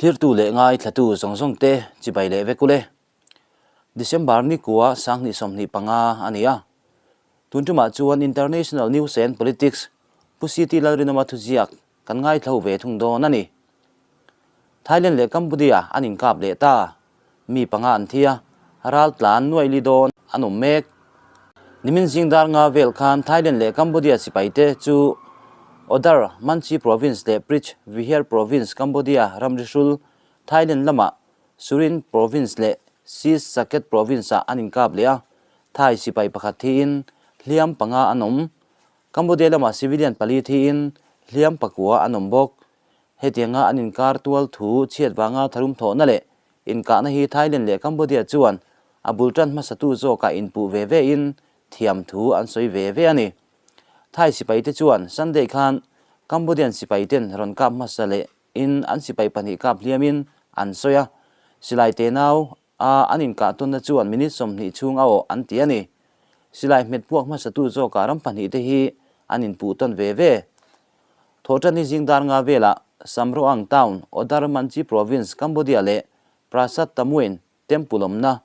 Thlirtu leh ngaithlatu zawng zawng te chibai leh vek ule. December ni kua 2025 a ni a. Tun tumah chuan International News and Politics Pu CT Lalrinawma thuziak kan ngaithlo ve thung dawn a ni. Thailand leh Cambodia an inkap leh ta. Mi panga an thi a, ral tlan nuai li dawn an awm mek. Nimin zing dar nga vel khan Thailand leh Cambodia sipaite chu Odar, Manchi Province leh Prich Vihear Province, Cambodia ramri hrul, Thailand lamah Surin Province leh Si Saket Province-ah an inkap leh a, Thai sipai pakhat thiin hliam panga an awm. Cambodia lamah civilian pali thiin hliam pakua an awm bawk. Hetianga an inkar tual thu chhiat vanga tharum thawhna leh inkahna hi Thailand leh Cambodia chuan a bul tan hmasatu zawkah inpuh ve ve in thiam thu an sawi ve ve a ni. Thai sipaite chuan Sunday khan Cambodian sipaiten rawn kap hmasa leh in an sipai pahnih kap hliamin an sawi a, silai tenau a an inkah tawnna chuan minute 20 chhung a awh an ti a ni. Silai hmet puak hmasatu zawkah ram pahnih te hi an inpuh tawn ve ve. Thawhṭanni zing dar nga velah Samroang Town, Odar Manchi Province, Cambodia leh Prasat Tamuin Temple awmna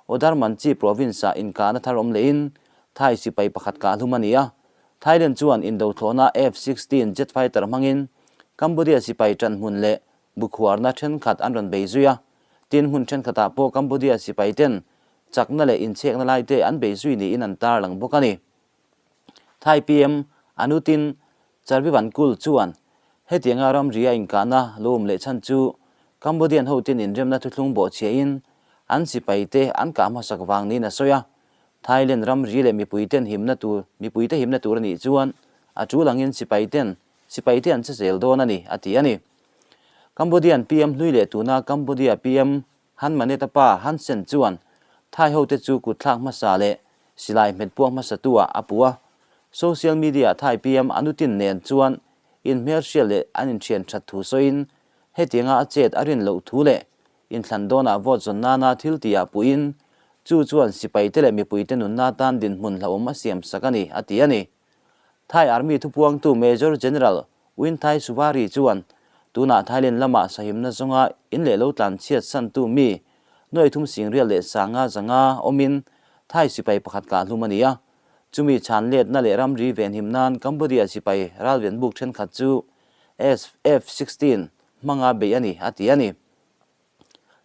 Odar Manchi Province-ah inkahna thar awm lehin Thai sipai pakhat kah hlum a ni a. Thailand chuan indothlawhna F-16 jet fighter hmangin Cambodia sipai ṭanhmun leh bukhuarna ṭhenkhat an rawn bei zui a. Tin, hmun ṭhenkhatah pawh Cambodia sipaiten chakna leh inchhekna laite an bei zui niin an tarlang bawk a ni. Thai PM Anutin Charvivankul chuan hetianga ramria inkahna lo awm leh chhan chu Cambodian hoten inremna thuthlung bawhchhiahin an sipaite an kah hmasak vang niin a sawi a. Thailand ramri leh mipuiten himna tur mipuite himna tur a nih chuan a tul angin sipaiten sipaite an che zel dawn a ni, a ti a ni. Cambodian PM hlui leh tuna Cambodia PM Han Manet-a pa Han Sen chuan Thai hote chu kutthlak hmasa leh silai hmet puak hmasatu ah a puh a. Social media-ah Thai PM Anutin nen chuan inhmelhriat leh an inthian that thu sawiin hetianga a chet a rin loh thu leh inthlan dawnah vote zawn nana thil tihah puhin chu chuan sipaite leh mipuite nunna tan dinhmun hlauhawm a siam sak a ni, a ti a ni. Thai Army thupuangtu Major General Winthai Suvari chuan tunah Thailand lamah sahimna zawnga in leh lo tlan chhiat santu mi nuai thum singrial leh sanga zanga awmin Thai sipai pakhat kah hlum a ni a. Chumi chhan letna leh ramri venhim nan Cambodia sipai ralven buk thenkhat chu SF-16 hmanga beih a ni, a ti a ni.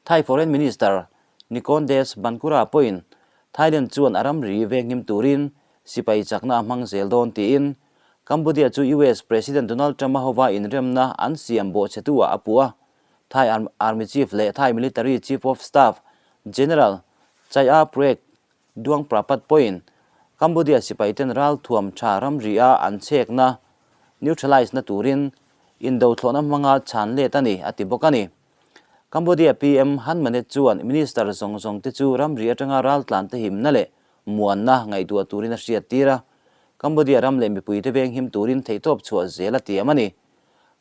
Thai Foreign Minister Nikondes Bankura pawhin Thailand chuan a ramri venghim turin sipai chakna a hmang zel dawn tiin Cambodia chu US President Donald Trump-a hova inremna an siam bawhchhetu-ah a puh a. Thai Army Chief leh Thai Military Chief of Staff General Chaiya Prek Duangprapat pawhin Cambodia sipaiten ralthuam tha ramri-a an chhekna neutralize na turin indo thlawhna hmanga chhan let a ni, a ti bawk a ni. Cambodia PM Han Manet chuan Minister zawng zawng te chu ramri atanga raltlan te himna leh muanna ngaihtuah turin a hriat tir a, Cambodia ram leh mipuite venghim turin theihtawp chhuah zel a tiam a ni.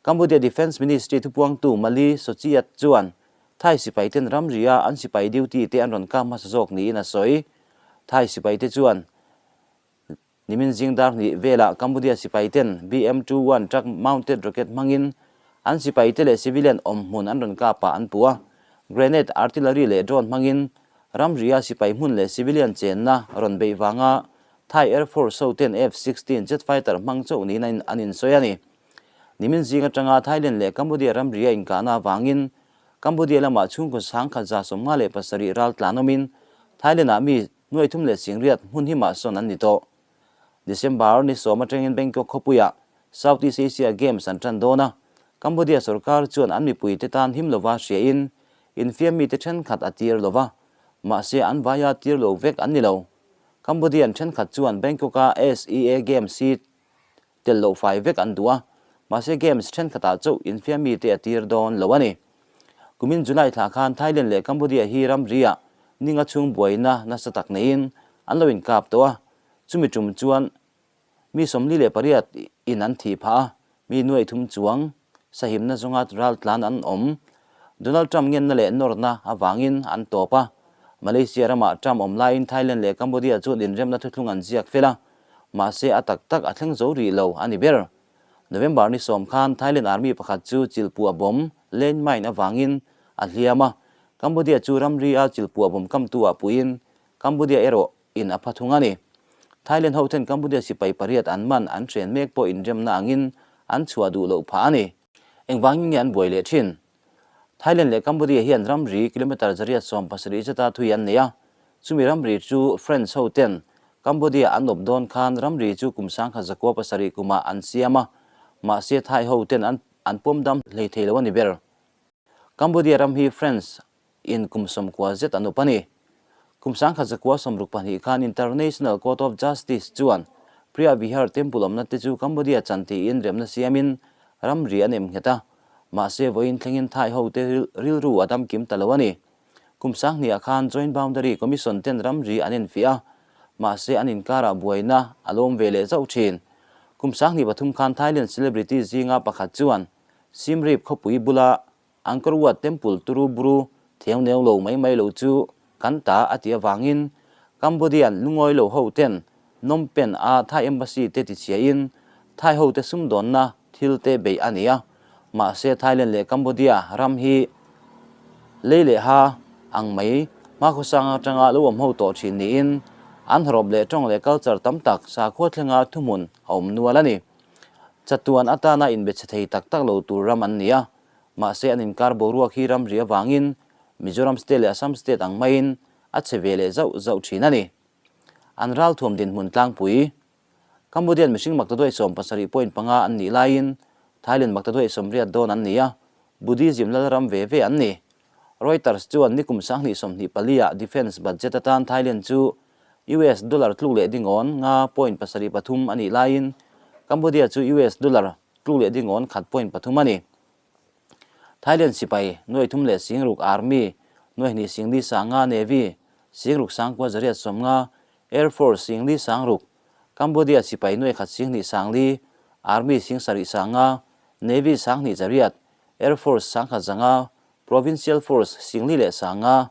Cambodia Defence Ministry thupuangtu Mali Sochiat chuan Thai sipaiten ramria an sipai duty te an rawn kap hmasa zawk niin a sawi. Thai sipaite chuan Nimin zing dar hnih velah Cambodia sipaiten BM-21 truck mounted rocket hmangin an sipaite leh civilian awm hmun an rawn kap ah an puh a. Grenade, artillery leh drone hmangin ramria sipai hmun leh civilian chenna rawn beih vanga Thai Air Force hoten F-16 jet fighter hmang chauh niin an insawi a ni. Nimin zing atanga Thailand leh Cambodia ramria inkahna avangin Cambodia lamah chhungkaw 1157 ral tlan awmin Thailand-ah mi Nuai thum leh singriat hmun hi mah sawn an ni tawh. December ni sawm atangin Bangkok khawpuiah South East Asia Games an tan dawn a, Cambodia sorkar chuan an mipuite tan him lova hriain infiam mite thenkhat a tir lova, mahse an vaia tir lo vek an ni lo. Cambodian thenkhat chuan Bangkok-a SEA Games hi tel loh fai vek an duh a, mahse Games thenkhatah chauh infiam mite a tir dawn lo a ni. Kumin July thla khan Thailand leh Cambodia hi ramriah ninga chhung buaina nasa tak neiin an lo inkap tawh a, chumi tum chuan mi 48 in an thih phah a, mi nuai thum chuang sahimna zawnga raltlan an awm. Donald Trump ngenna leh nawrna avangin an tawp a, Malaysia ramah Trump awm laiin Thailand leh Cambodia chuan inremna thuthlung an ziak fel a, mahse a tak tak a thleng zo rih lo a ni ber. November ni sawm khan Thailand Army pakhat chu chilhpuah bomb Landmine avangin a hliam a, Cambodia chu ramri a chilpuah bawm kamtu ah puiin Cambodia erawh in a pha thung a ni. Thailand ho ten Cambodia sipai pariat an man an hren mek pawh inremna angin an chhuah duh loh phah a ni. Engvangin nge an buai leh thin? Thailand leh Cambodia hian ramri kilometre zariat 70 zeta thui an nei a, chumi ramri chu French ho ten Cambodia an awp dawn khan ramri chu kum 1907 kumah an siam a, mahse Thai ho ten an an pawm dam hlei thei lo a ni ber. Cambodia ram hi French in kum 90 zet an awp a ni. Kum 1962 khan International Court of Justice chuan Preah Vihear Temple awmna te chu Cambodia chan tiin remna siamin ramri an em nghet a, mahse vawiin thlengin Thai ho te rilru a dam kim ta lo a ni. Kum 2000 khan Joint Boundary Commission ten ramri an enfiah a, mahse an inkarah buaina a lawm ve leh zauh thin. Kum 2003 khan Thailand celebrity zinga pakhat chuan Siem Reap khawpui bula Angkor Wat Temple turu buru thiang neu lo mai mai lo chu kan ta a ti avangin Cambodian lungawi lo ho ten Phnom Penh a Thai Embassy te tichhiain Thai ho te sumdawnna thil te beih a ni a. Mahse Thailand leh Cambodia ram hi lei leh ha ang mai hmakhawsang atanga lo awm ho tawh thin niin an hrawp leh tawng leh culture tam tak sakhua thlenga thuhmun a awm nual a ni. Chatuan atana inbe chhe thei tak tak lo tur ram an ni a. Mahse an inkar boruak hi ramri avangin Mizoram State leh Assam State ang maiin a chhe ve leh zauh zauh thin a ni. An ralthuam dinhmun tlangpui, Cambodian mihring maktaduai 17.5 an nih laiin Thailand maktaduai 80 dawn an ni a, Buddhism lalram ve ve an ni. Reuters chuan nikum 2024 ah defence budget atan Thailand chu US dollar tluk leh dingawn nga point pasarih pathum a nih laiin Cambodia chu US dollar tluk leh dingawn khat point pathum a ni. Thailand sipai nuai thum leh 6000 Army, nuai hnih 40 sanga Navy, 6000 sangkua 850 Air Force 40 6000, Cambodia sipai nuai khat 20 40 Army 70 sanga, Navy 2800, Air Force 1100, Provincial Force 40 leh sanga,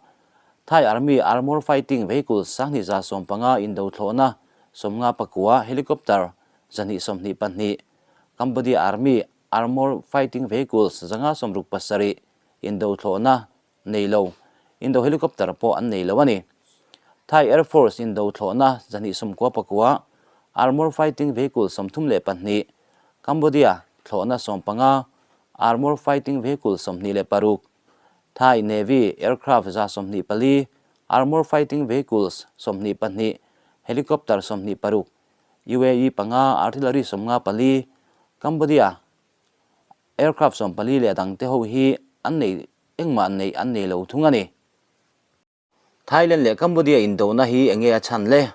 Thai Army Armour Fighting Vehicles 2150 indo thlawhna 59 helicopter 222, Cambodia Army Armour Fighting Vehicles 567 indo thlawhna nei lo, indo helicopter pawh an nei lo a ni. Thai Air Force indo thlawhna 299, Armour Fighting Vehicles 32, Cambodia thlawhna 15, Armour Fighting Vehicles 26, Thai Navy Aircraft 124, Armour Fighting Vehicles 22, Helicopter 26, UAE panga, Artillery 54, Cambodia Aircraft 14 leh a dangte ho hi an nei engmah neih an nei lo thung a ni. Thailand leh Cambodia indona hi enge a chhan le?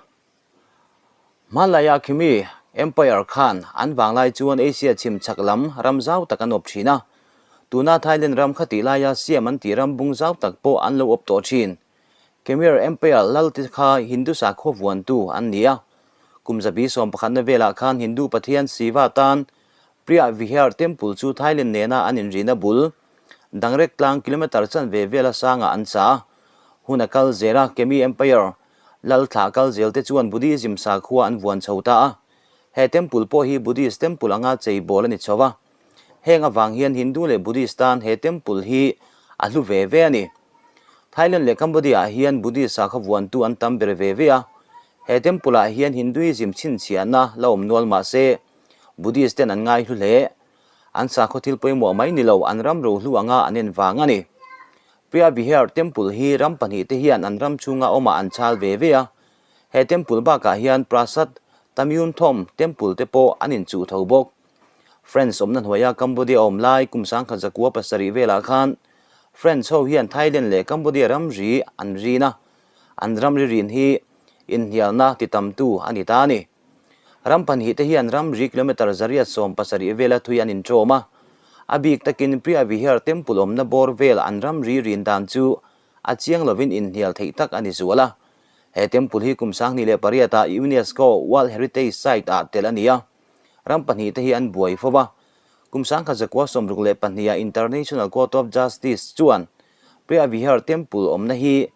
Hmanlaia Khmer Empire khan an vanglai chuan Asia chhim chhak lam ram zau tak an awp thin a. Tuna Thailand ram kha tih laia Siam an tih ram bung zau tak pawh an lo awp tawh thin. Khmer Empire lal te kha Hindu sakhua vuantu an ni a. Kum zabi 11na velah khan Hindu pathian Shiva tan Preah Vihear Temple chu Thailand nena an inrina bul Dangrek tlang kilometre chanve vela sangah an chah a. Hun a kal zel a, Khmer Empire lal thlah kal zel te chuan Buddhism sakhua an vuan chho ta a. He temple pawh hi Buddhist temple anga chei bawl a ni chho a. Heng avang hian Hindu leh Buddhist tan he temple hi a hlu ve ve a ni. Thailand leh Cambodia ah hian Buddhist sakhaw vuantu an tam ber ve ve a. He temple ah hian Hinduism chhinchhiahna la awm nual mah se Buddhist ten an ngai hlu hle. An sakhaw thil pawimawh mai ni lo, an ram rohlu anga an en vang a ni. Preah Vihear Temple hi ram pahnih te hian an ram chhunga awmah an chhal ve ve a. He temple bakah hian Prasat Tamyun Thom Temple te pawh an inchuh tho bawk. French awmna hnuaia Cambodia awm lai kum 1907 velah khan French ho hian Thailand leh Cambodia ramri an rin a, an ramri rin hi inhnialna ti tamtu a ni ta a ni. Ram pahnih te hian ramri kilometre 170 vela thui an inṭawm a, a bik takin Preah Vihear Temple awmna bawr vel an ramri rin dan chu a chiang lovin inhnial theih tak a ni zual a. He temple hi kum 2008 ah UNESCO World Heritage Site ah tel a ni a. Ram pahnih te hi an buai fo va. Kum 1962 ah International Court of Justice chuan Preah Vihear Temple awmna hi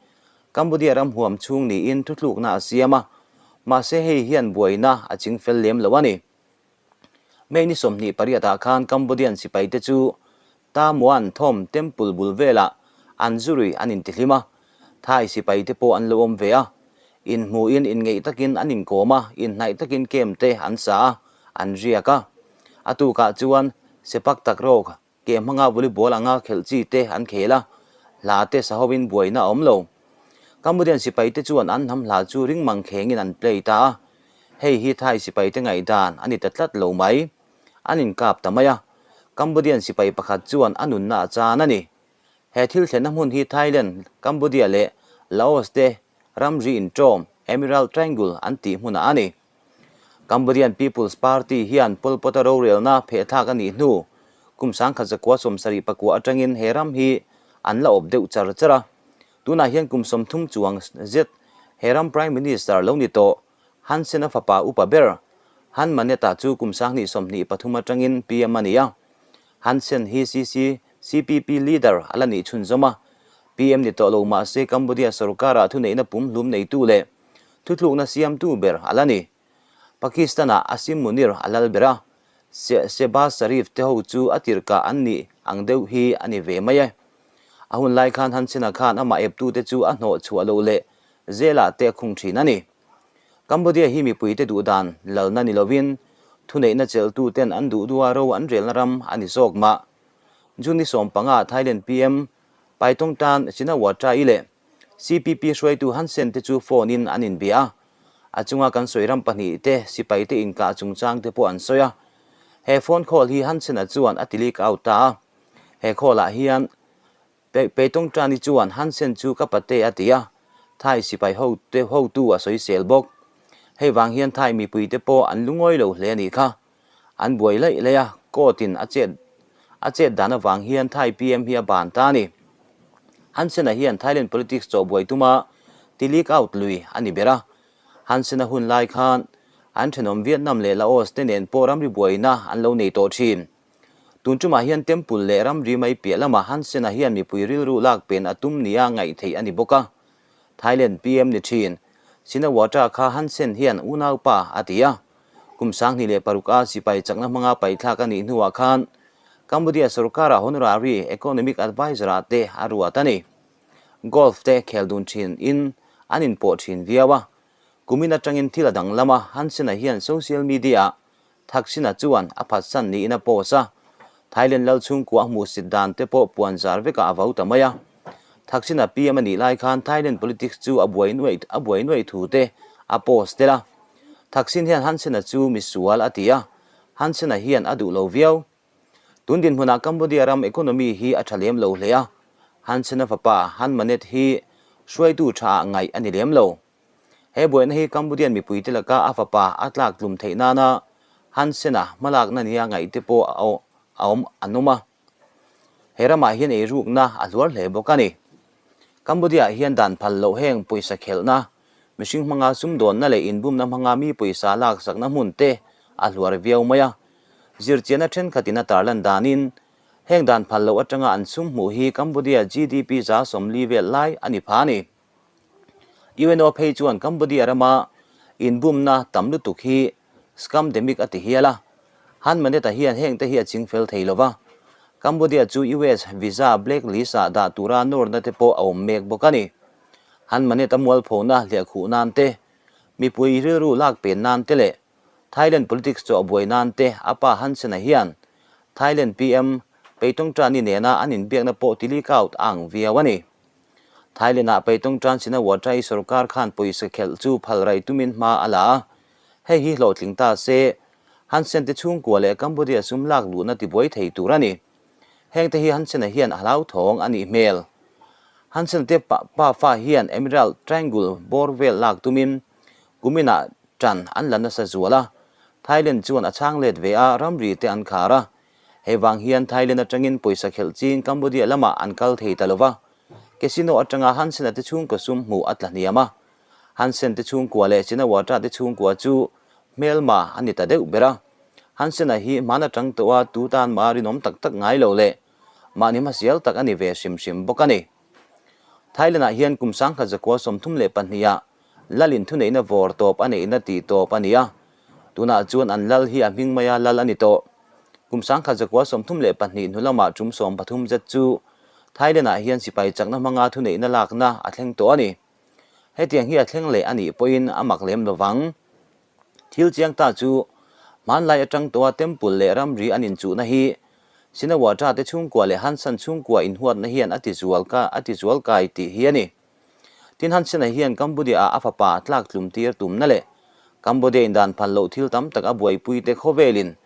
Cambodia ram huam chhung niin thuthlukna a siam a, mahse hei hian buaina a ching fel lem lo a ni. May ni 28 ah khan Cambodian sipai te chu Ta Muan Thom Temple bul velah an zurui an intihlim a, Thai sipai te pawh an lo awm ve a. Inhmuhin inngeih takin an inkawm a, inhnaih takin camp te an sa a, an riak a. A tukah chuan Sepak Takraw ke hmanga volleyball anga khelh chi te an khel a, hla te sa hovin buaina a awm lo. Cambodian sipai te chuan an hnam hla chu ring mang khengin an play ta a, hei hi Thai sipai te ngaihdan a ni ta tlat lo mai. An inkap ta mai a, Cambodian sipai pakhat chuan a nunna a chan a ni. He thil thlenna hmun hi Thailand, Cambodia leh Laos te ramri inṭawm Emerald Triangle an tih hmunah a ni. Cambodian People's Party hian Pol Pot-a rorelna phehthlak a nih hnu kum 1974 atangin he ram hi an la awp deuh char char a. Tunah hian kum 30 chuang zet he ram Prime Minister lo ni tawh Hun Sen-a fapa upa ber Hun Manet-a chu kum 2023 atangin PM a ni a. Hun Sen hi CC CPP leader a la nih chhunzawm a, PM ni tawh lo mah se Cambodia sorkara thuneihna pumhlum neitu leh Thutlukna siamtu ber a la ni. Pakistan-ah Asim Munir a lal ber a, Shehbaz Sharif te ho chu a tirhkah an nih ang deuh hi a ni ve mai e. A hun lai khan Hun Sen-a khan amah eptute chu a hnawh chhuah loh leh zelah te a khung thin a ni. Cambodia hi mipuite duhdan lalna ni lovin thuneihna chelhtuten an duh duha ro an relna ram a ni zawk mah. June ni 15 Thailand PM Paitongtan Shinawatra-i leh CPP hruaitu Hun Sen te chu phone in an inbia a, a chunga kan sawi ram pahnih te sipai te inkah chungchang te pawh an sawi a. He phone call hi Hun Sen-a chuan a ti leak out ta a. He call ah hian Paetongtarn-i chuan Hun Sen chu ka pate a ti a, Thai sipai ho te hotu a sawisel bawk. Hei vang hian Thai mipui te pawh an lungawi lo hle a nih kha. An buai laih laih a, court in a chet a chet dan avang hian Thai PM hi a ban ta a ni. Hun Sen-a hian Thailand politics chawh buai tuma ti leak out lui a ni ber a. Hun Sen-a hun lai khan an thenawm Vietnam leh Laos te nen pawh ramri buaina an lo nei tawh thin. Tun tumah hian temple leh ramri mai piah lamah Hun Sen-a hian mipui rilru lak pen a tum nia ngaih theih a ni bawk a. Thailand PM ni thin, Shinawatra kha Hun Sen hian unaupa a ti a. Kum 2006 a sipai chakna hmanga paithlak a nih hnuah khan Cambodia sorkara honorary economic advisor ah te a ruat a ni. Golf te khel dun thin in an inpawh thin viau a. Kumin atangin thil a danglam a, Hun Sen-a hian social media ah Thaksin-a chuan a phatsan niin a post a, Thailand lal chhungkua a hmuhsit dan te pawh puan zar vekah a vau ta mai a. Thaksin-a PM a nih lai khan Thailand politics chu a buai nuaih a buai nuaih thu te a post tel a. Thaksin hian Hun Sen-a chu misual a ti a, Hun Sen-a hian a duh lo viau. Tun dinhmunah Cambodia ram economy hi a tha lem lo hle a, Hun Sen-a fapa Hun Manet hi hruaitu tha ah ngaih a ni lem lo. He buaina hi Cambodian mipuite laka a fapa a tlak tlum theih nana Hun Sen-a hmalakna nia ngaihte pawh a awm an awm a. He ramah hian eirukna a hluar hle bawk a ni. Cambodia-ah hian dan phal loh heng pawisa khelhna, mihring hmanga sumdawnna leh inbumna hmanga mi pawisa laksakna hmun te a hluar viau mai a. Zirchianna thenkhatin a tarlan danin heng dan phal loh atanga an sum hmuh hi Cambodia GDP 40% vel lai a ni pha a ni. UNO phei chuan Cambodia rama inbumna tam lutuk hi scamdemic a ti hial a, Hun Manet-a hian hengte hi a ching fel thei lo va, Cambodia chu US visa black list-ah dah tura nawrna te pawh a awm mek bawk a ni. Hun Manet-a mualphona hliahkhuh nan te, mipui rilru lak pen nan te leh Thailand politics chawh buai nan te a pa Hun Sen-a hian Thailand PM Paetongtarn-i nena an inbiakna pawh ti leak out a ang viau a ni. Thailand-ah Paetongtarn Shinawatra-i sorkar khan pawisa khelh chu phal raih tumin hma a la a, hei hi hlawhtling ta se, Hun Sen te chhungkua leh Cambodia sum lak luhna tibuai thei tur a ni. Hengte hi Hun Sen-a hian a hlauthawng a nih hmel. Hun Sen te pafa hian Emerald Triangle bawr vel lak tumin kuminah tan an la nasa zual a, Thailand chuan a chhang let ve a, ramri te an khar a, Hei vang hian Thailand atangin pawisa khelh ching Cambodia lamah an kal thei ta lo va, casino atanga Hun Sen-a te chhungkaw sum hmuh a tla hniam a. Hun Sen te chhungkua leh Shinawatra te chhungkua chu hmelma a ni ta deuh ber a. Hun Sen-a hi hman atang tawh a tu tan mah rinawm tak tak ngai lo leh mahni hmasial tak a ni ve hrim hrim bawk a ni. Thailand-ah hian kum 1932 ah Lalin thuneihna vawr tawp a neihna tih tawp a ni a, tunah chuan an lal hi a hming maia lal a ni tawh. Kum 1932 hnu lamah tum 13 zet chu Thailand-ah hian sipai chakna hmanga thuneihna lakna a thleng tawh a ni. Hetiang hi a thleng leh a nih pawhin a mak lem lovang. Thil chiang ta chu hmanlai atang tawha temple leh ramri an inchuhna hi Shinawatra te chhungkua leh Hansan chhungkua inhuatna hian a tizual ka a tizual kai tih hi a ni. Tin Hansena hian Cambodia-ah a fapa tlak tlum tir tumna leh Cambodia in dan phal loh thil tam tak a buaipui te khawvelin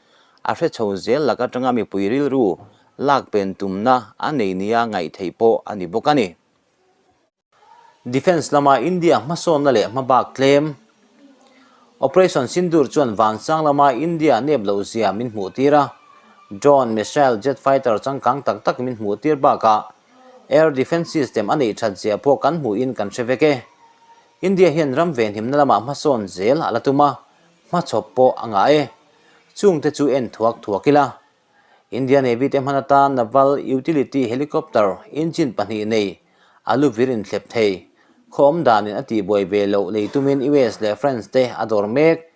a hre chho zel lak atanga mipui rilru lak pen tumna a nei nia ngaih theih pawh a ni bawk a ni. Defence lama India hmasawnna leh hmabak tlem. Operation Sindoor chuan vansang lama India nep loh zia min hmuh tir a, drone, missile, jet fighter changkang tak tak min hmuh tir bakah air defence system a neih that zia pawh kan hmuhin kan hre vek e. India hian ram venhimna lamah hmasawn zel a la tum a, hmachhawp pawh a ngah e. Chungte chu en thuak thuak ila. India Navy te hman atan Naval Utility Helicopter engine pahnih nei a lu vir inthlep thei. Khaw awm danin a tihbuai ve loh lei tumin US leh France te a dawr mek.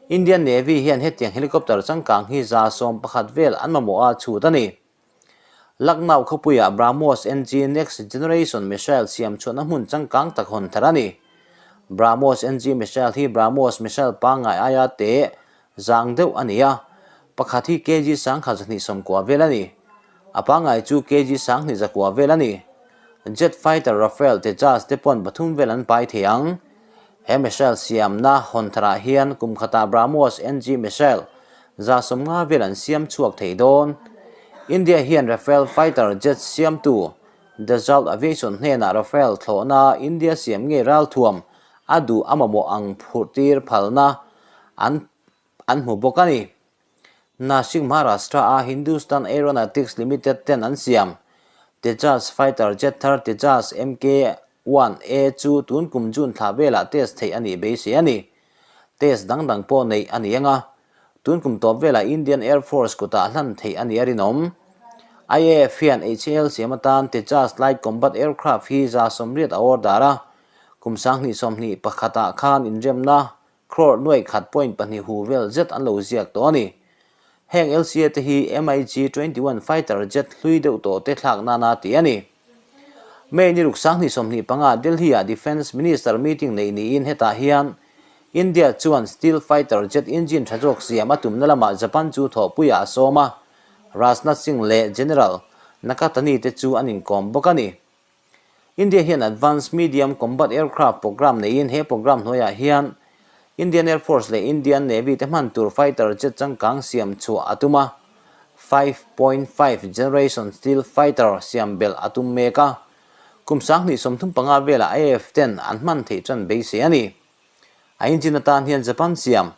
Indian Navy hian hetiang helicopter changkang hi 111 vel an mamawh a chhut a ni. Lucknow khawpuiah BrahMos NG Next Generation Missile siam chhuahna hmun changkang tak hawn thar a ni. BrahMos NG Missile hi BrahMos Missile pangngai aia teh zang deuh a ni a, pakhat hi kg 1290 vel a ni. A pangngai chu kg 2100 vel a ni. Jet fighter Rafale Tejas te pawn pathum vel an pai thei ang. He missile siamna hawn tharah hian kum khatah BrahMos NG missile 150 vel an siam chhuak thei dawn. India hian Rafale fighter jet siamtu Dassault Aviation hnenah Rafale thlawhna India siam ngei ralthuam a duh a mamawh ang phurhtir phalna an an hmu bawk a ni. Nashik Maharashtra-a Hindustan Aeronautics Limited ten an siam Tejas fighter jet thar Tejas MK one A chu tun kum June thla velah test theih a nih beisei a ni. Test dang dang pawh neih a ni ang a, tun kum tawp velah Indian Air Force kutah hlan theih a nih a rinawm. IAF hian HAL siam atan Tejas Light Combat Aircraft hi 180 a order a, kum 2021 ah khan inremna Crore nuaih khat point pahnih hu vel zet an lo ziak tawh a ni. Heng LCA te hi MiG 21 fighter jet hlui deuh tawh te thlak nana tih a ni. May ni ruk 2025 Delhi-ah Defence Minister meeting neih niin hetah hian India chuan steel fighter jet engine tha zawk siam a tumna lamah Japan chu thawhpuiah a sawm a, Rajnath Singh leh General Nakatani te chu an inkawm bawk a ni. India hian Advanced Medium Combat Aircraft Programme neiin he programme hnuaiah hian Indian Air Force leh Indian Navy te hman tur fighter jet changkang siam chhuah a tum a, 5.5 generation steel fighter siam belh a tum mek a, kum 2035 velah IAF ten an hman theih tan beisei a ni. A engine atan hian Japan siam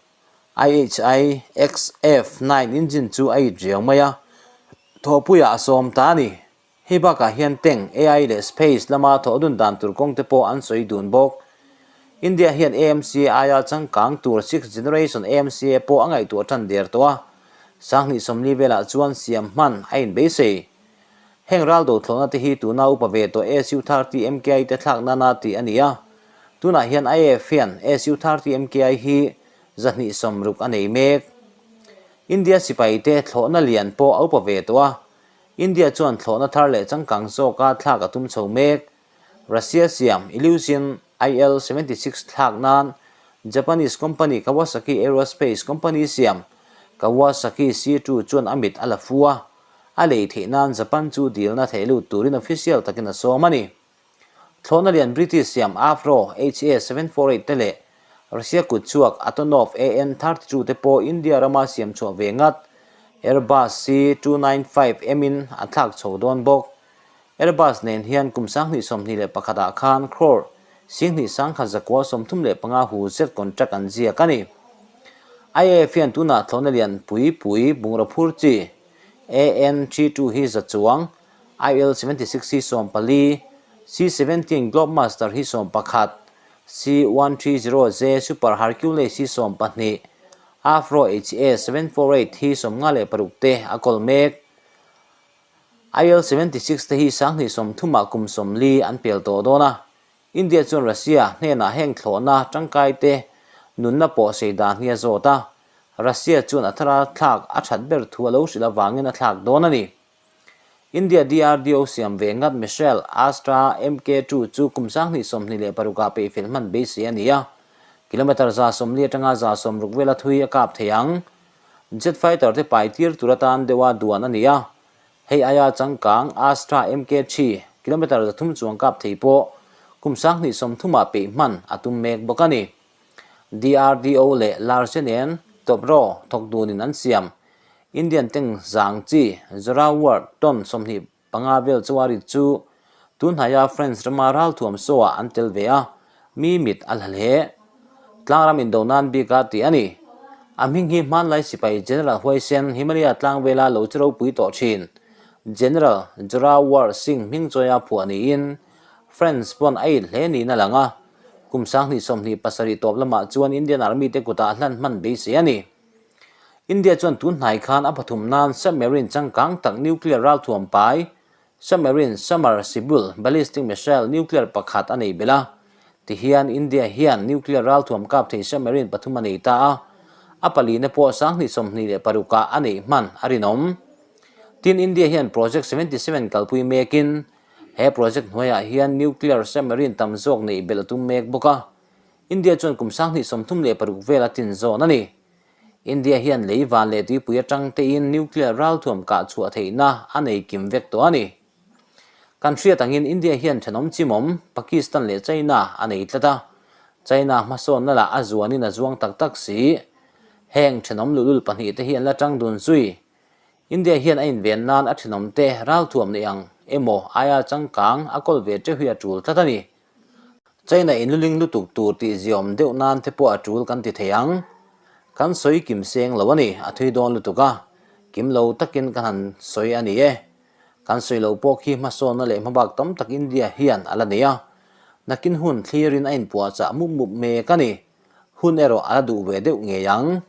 IHI XF9 engine chu a it riau mai a, thawhpuiah a sawm ta a ni. Hei bakah hian tank, AI leh space lama thawh dun dan tur kawng te pawh an sawi dun bawk. India hian AMCA aia changkang tur sixth generation AMCA pawh a ngaihtuah tan der tawh a, 2040 velah chuan siam hman a inbeisei. Heng ral do thlawhna te hi tuna upa ve tawh SU-30 MKI te thlak nana tih a ni a, tunah hian IAF hian SU-30 MKI hi 260 a nei mek. India sipai te thlawhna lian pawh a upa ve tawh a, India chuan thlawhna thar leh changkang zawka thlak a tum chho mek. Russia siam Ilyushin IL-76 thlak nan Japanese company Kawasaki Aerospace Company siam Kawasaki C-2 chuan a mit a la fu a, a lei theih nan Japan chu dilna theih lut turin official takin a sawm a ni. Thlawhna lian British siam Avro HA-748 te leh Russia kutchhuak Antonov AN-32 te pawh India rama siam chhuah ve ngat Airbus C-295M in a thlak chho dawn bawk. Airbus nen hian kum 2021 ah khan crore 21,935 hu zet contract an ziak a ni. IAF hian tunah thlawhna lian pui pui bungraw phur chi AN-32 hi za chuang IL-76 hi 14, C-17 Globemaster hi 11, C-130J Super Hercules hi 12, Avro HA-748 hi 56 te a kawl mek. IL-76 te hi 2030 ah kum 40 an pel tawh dawn a. India chuan Russia hnenah heng thlawhna tangkai te nunna pawh sei dan hi a zawt a. Russia chuan a thara thlak a that ber thu a lo hrilh avangin a thlak dawn a ni. India DRDO siam ve ngat Missile Astra MK two chu kum 2026 ah peihfel hman beisei a ni a, kilometre 140 atanga 160 vela thui a kap thei ang. Jet fighter te pai tir tur atan deuha duan a ni a, hei aia changkang Astra MK three kilometre 300 chuang kap thei pawh kum 2030 ah peih hman a tum mek bawk a ni. DRDO leh Large nen Topro thawk dunin an siam. Indian tank zang chi Zorawar ton 25 vel chuan rit chu tunhnaia French rama ralthuam saw-ah an tel ve a, mi mit a hla hle. Tlangram indo nan bika tih a ni. A hming hi hmanlai sipai General Huaisen Himalaya tlang vela lo chi ropui tawh thin General Zorawar Singh hming chawia phuah niin France pawn a it hle niin a lang a, kum 2027 tawp lamah chuan Indian Army te kutah hlan hman beisei a ni. India chuan tun hnai khan a pathum nan submarine changkang tak nuclear ralthuam pai, submarine submersible ballistic missile nuclear pakhat a nei belh a. Tihian India hian nuclear ralthuam kap thei submarine pathum a nei ta a, a palina pawh 2026 ah a neih hman a rinawm. Tin, India hian Project 77 kalpui mekin he project hnuaiah hian nuclear submarine tam zawk neih belh a tum mek bawk a. India chuan kum 2036 vel a tin zawn a ni. India hian lei van leh tuipui atang tein nuclear ralthuam kah chhuah theihna a nei kim vek tawh a ni. Kan hriat angin India hian thenawm chimawm Pakistan leh China a nei tlat a, China hmasawnna lah a zuanin a zuang tak tak si. Heng thenawm luhlul pahnih te hi an la tang dun zui. India hian a inven nan a thenawm te ralthuam neih ang emaw aia changkang a kawl ve teuh hi a tul tlat a ni. China in luling lutuk tur tih ziawm deuh nan te pawh a tul kan ti thei ang. Kan sawi kim seng lo a ni, a thui dawn lutuk a, kim lo takin kan han sawi a ni e. Kan sawi lo pawh khi hmasawnna leh hmabak tam tak India hian a la nei a, nakin hun thlirin a inpuahchah mup mup mek a ni. Hun erawh a la duh ve deuh ngei ang.